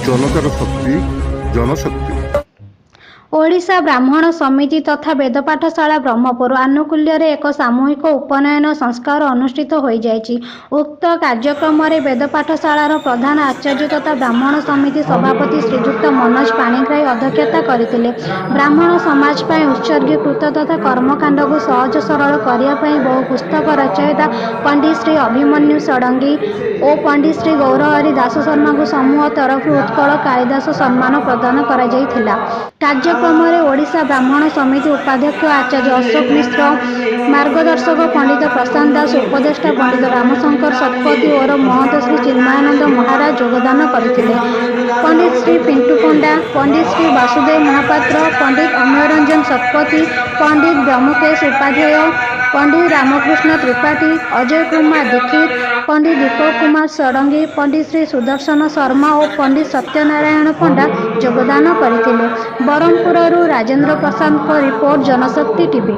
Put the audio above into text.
ଜନତାର ଶକ୍ତି, ଜନଶକ୍ତି। ଓଡ଼ିଶା ବ୍ରାହ୍ମଣ ସମିତି ତଥା ବେଦପାଠଶାଳା, ବ୍ରହ୍ମପୁର ଆନୁକୂଲ୍ୟରେ ଏକ ସାମୂହିକ ଉପନୟନ ସଂସ୍କାର ଅନୁଷ୍ଠିତ ହୋଇଯାଇଛି। ଉକ୍ତ କାର୍ଯ୍ୟକ୍ରମରେ ବେଦପାଠଶାଳାର ପ୍ରଧାନ ଆଚାର୍ଯ୍ୟ ତଥା ବ୍ରାହ୍ମଣ ସମିତି ସଭାପତି ଶ୍ରୀଯୁକ୍ତ ମନୋଜ ପାଣିଗ୍ରାହୀ ଅଧ୍ୟକ୍ଷତା କରିଥିଲେ। ବ୍ରାହ୍ମଣ ସମାଜ ପାଇଁ ଉତ୍ସର୍ଗୀକୃତ ତଥା କର୍ମକାଣ୍ଡକୁ ସହଜ ସରଳ କରିବା ପାଇଁ ବହୁ ପୁସ୍ତକ ରଚୟିତା ପଣ୍ଡିତ ଶ୍ରୀ ଅଭିମନ୍ୟୁ ଷଡ଼ଙ୍ଗୀ ଓ ପଣ୍ଡିତ ଶ୍ରୀ ଗୌରହରି ଦାସଶର୍ମାଙ୍କୁ ସମୂହ ତରଫରୁ ଉତ୍କଳ କାଳିଦାସ ସମ୍ମାନ ପ୍ରଦାନ କରାଯାଇଥିଲା। କାର୍ଯ୍ୟକ୍ରମରେ ଓଡ଼ିଶା ବ୍ରାହ୍ମଣ ସମିତି ଉପାଧ୍ୟକ୍ଷ ଆଚାର୍ଯ୍ୟ ଅଶୋକ ମିଶ୍ର, ମାର୍ଗଦର୍ଶକ ପଣ୍ଡିତ ପ୍ରଶାନ୍ତ ଦାସ, ଉପଦେଷ୍ଟା ପଣ୍ଡିତ ରାମଶଙ୍କର ଶତପଥୀ ଓ ମହନ୍ତ ଶ୍ରୀ ଚିନ୍ମୟାନନ୍ଦ ମହାରାଜ ଯୋଗଦାନ କରିଥିଲେ। ପଣ୍ଡିତ ଶ୍ରୀ ପିଣ୍ଟୁ ପଣ୍ଡା, ପଣ୍ଡିତ ଶ୍ରୀ ବାସୁଦେବ ମହାପାତ୍ର, ପଣ୍ଡିତ ଅମୀୟ ରଞ୍ଜନ ଶତପଥୀ, ପଣ୍ଡିତ ବ୍ୟୋମକେଶ ଉପାଧ୍ୟାୟ, ପଣ୍ଡିତ ରାମକୃଷ୍ଣ ତ୍ରିପାଠୀ, ଅଜୟ କୁମାର ଦୀକ୍ଷିତ, ପଣ୍ଡିତ ଦୀପକ କୁମାର ଷଡ଼ଙ୍ଗୀ, ପଣ୍ଡିତ ଶ୍ରୀ ସୁଦର୍ଶନ ଶର୍ମା ଓ ପଣ୍ଡିତ ସତ୍ୟନାରାୟଣ ପଣ୍ଡା ଯୋଗଦାନ କରିଥିଲେ। ବ୍ରହ୍ମପୁରରୁ ରାଜେନ୍ଦ୍ର ପ୍ରସାଦଙ୍କ ରିପୋର୍ଟ, ଜନଶକ୍ତି ଟିଭି।